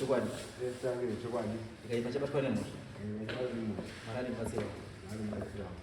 ngezvechokwadi. Zvese ngezvechokwadi. Ikaipa chabatwa nemhosva. Mwari andibatsirawo. Mwari andibatsirawo.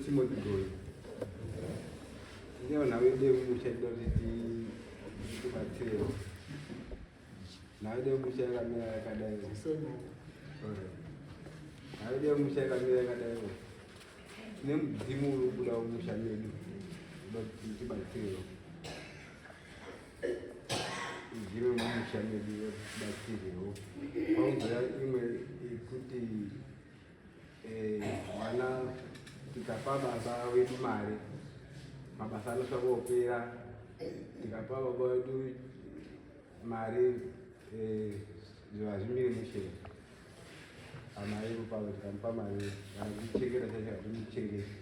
Timothy Goyo. Ndiyo nhau yedu yemusha inoda kuti tibatsire. Nhau yedu yemusha yakamira yakadai. Nhau yedu yemusha yakamira yakadai. Tine mudzimu uri kubuda mumusha medu. Unoda kuti tibatsirewo. Mudzimu wemumusha medu tibatsirewo. Pauzouya imwe yekuti vana tikapa baba wedu mari mabasa anosva kopera tikapa baba wedu mari zviro hazvimiri mushe hama yedu pavo tikamupa mari kana kutichengeta chacho hatimuchengeti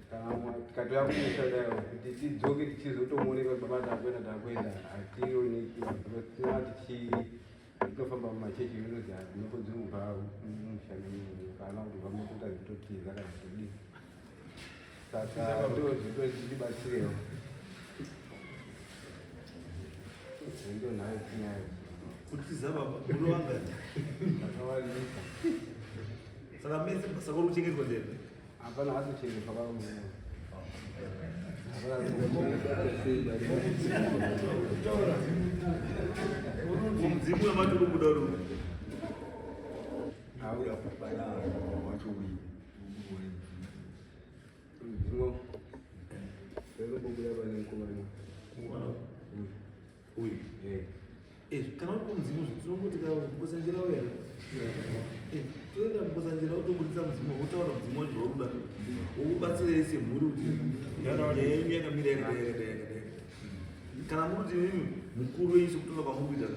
kana tikatouya kumusha dayo kuti tidzoke tichizotomuoneka kuti baba takuenda takuenda hationeki because tinova tichi Tinofamba mumachechi inonzi hatinokudzi kubva mumusha memunhu kana kubva mukuta zvitotiza kana kutodii saka ndozvitotibatsirewo ndo nhayo tinayo kutiza baba munovanga takawandisa saka mese saka uri kuchengetwa ndene hapana atochengeta baba munhu Mudzimu wamati uri kuda uri uyu eh, kana uri kumudzimu tinongoti mukosanjera uya eh, toenda mukosanjera wotoburitsa mudzimu wotaura mudzimu wacho zvauri kuda wokubatsirei semhuri kuti nyaya yenyu yakamira yakadai yakadai yakadai kana muri kuti imimi mukuru wenyu sekutonga kwamuri kuita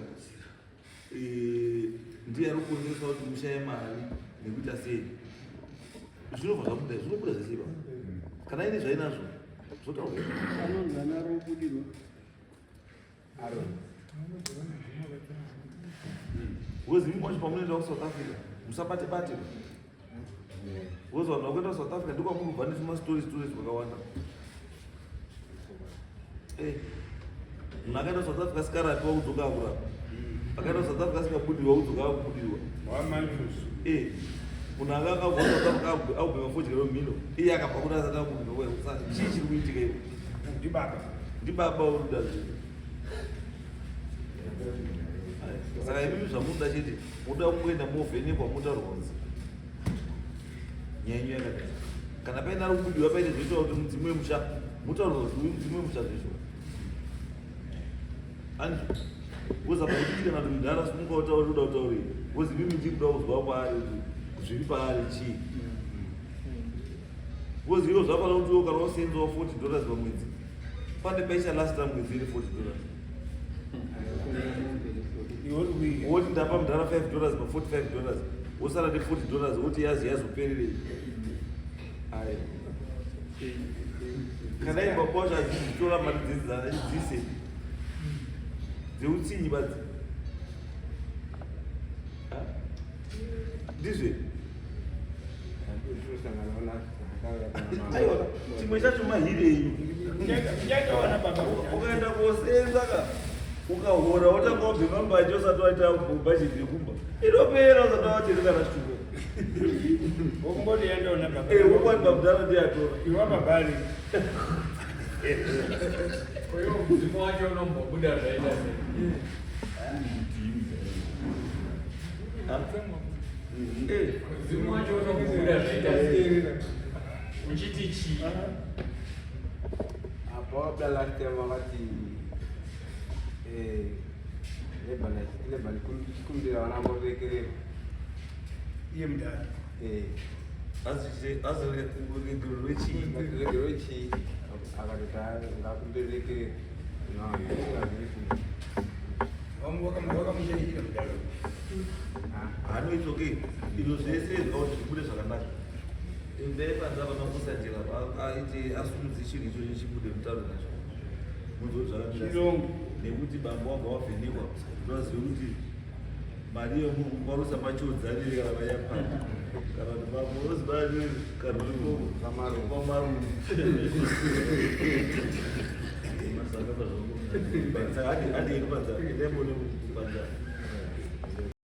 eh, ndiye ari kukonzeresa kuti mushaye mari nekuita sei zvinobva zvabuda zvinobuda zvese ipapo kana ine zvainazvo zvotaurwa anonzi anarobudirwa Because imi kwacho pamunoenda kuSouth Africa musabate bate. Because vanhu vakuenda kuSouth Africa ndiko kwamuri kubva nezvima stories stories zvakawanda. Eh. Munhu akaenda kuSouth Africa asikarapiwa kudzoka akurapa. Akaenda kuSouth Africa asikabudirwa kudzoka akubudirwa. Eh. Munhu anga akabva kuSouth Africa akubhema fodya yemhino. Iye akabva kuti asati akubudirwa. Chii chiri kuitika ipo? Ndibaba. Ndibaba uri kuda zvinhu. Saka imimi zvamunoda chete munoda kungoenda movhenekwa motaurwa kunzi nyaya yenyu yakadai. Kana paine ari kubudiwa paine zvinoita kuti mudzimu wemusha motaurwa kuti uyu mudzimu wemusha zvezvo. Andrew, woza pakuti kana kuti mudhara simuka utaure uda kutaurei. Wozi imimi ndiri kuda kuzwa kwaari kuti zviri paari chii. Because iwo zvakafanira kuti kana wasenzawo 40 dollars pamwedzi pane paicha last time mwedzi iri 40 dollars woti ndapa mudhara 5 dollars pa 45 dollars wosara ne 40 dollars woti yazi yazopererei aya kana imba kwacho achidzitora mari dzidzi achidzise. Dzeutsinyi badzi. Ndizve. Aiwa, chimwe chacho mahire enyu. Ukaenda kosenza ka ukahora wotanga wabhema mbanje usati waita bhajeti yekumba inopera usati watenga kana chituko. Wokumboti yandaona baba. Eh, wokwani babudala ndiye atora. Iwa babali. Kwa hiyo mzimu wacho unombobuda zvaita sei? Eh, Mzimu wacho unombobuda zvaita sei? Uchiti chii? Apa wabuda last time vakati lebha ndikumbira vana vorekerera. Iye mudhara. Aziregerwe chii? Regerwe chii? Akatoti ngakumbirekerera. Wakamushaishira mudhara. Hano it's okay. Izvo zvese zvikakuti zvibude zvakanaka. Endai panze apa makusanjira aite asumudze chinhu ichocho chibude mutaure nacho. Munzwe kuti zvakamira sei. Chirungu. Nekuti bambo wabva wavhenekwa tovazive kuti mari yemuwarusa machodzanire kana vayapana kana kuti bambo unoziva kana Pamarumu. pamarumu. Saka handei kupanza, endai muone kupanza.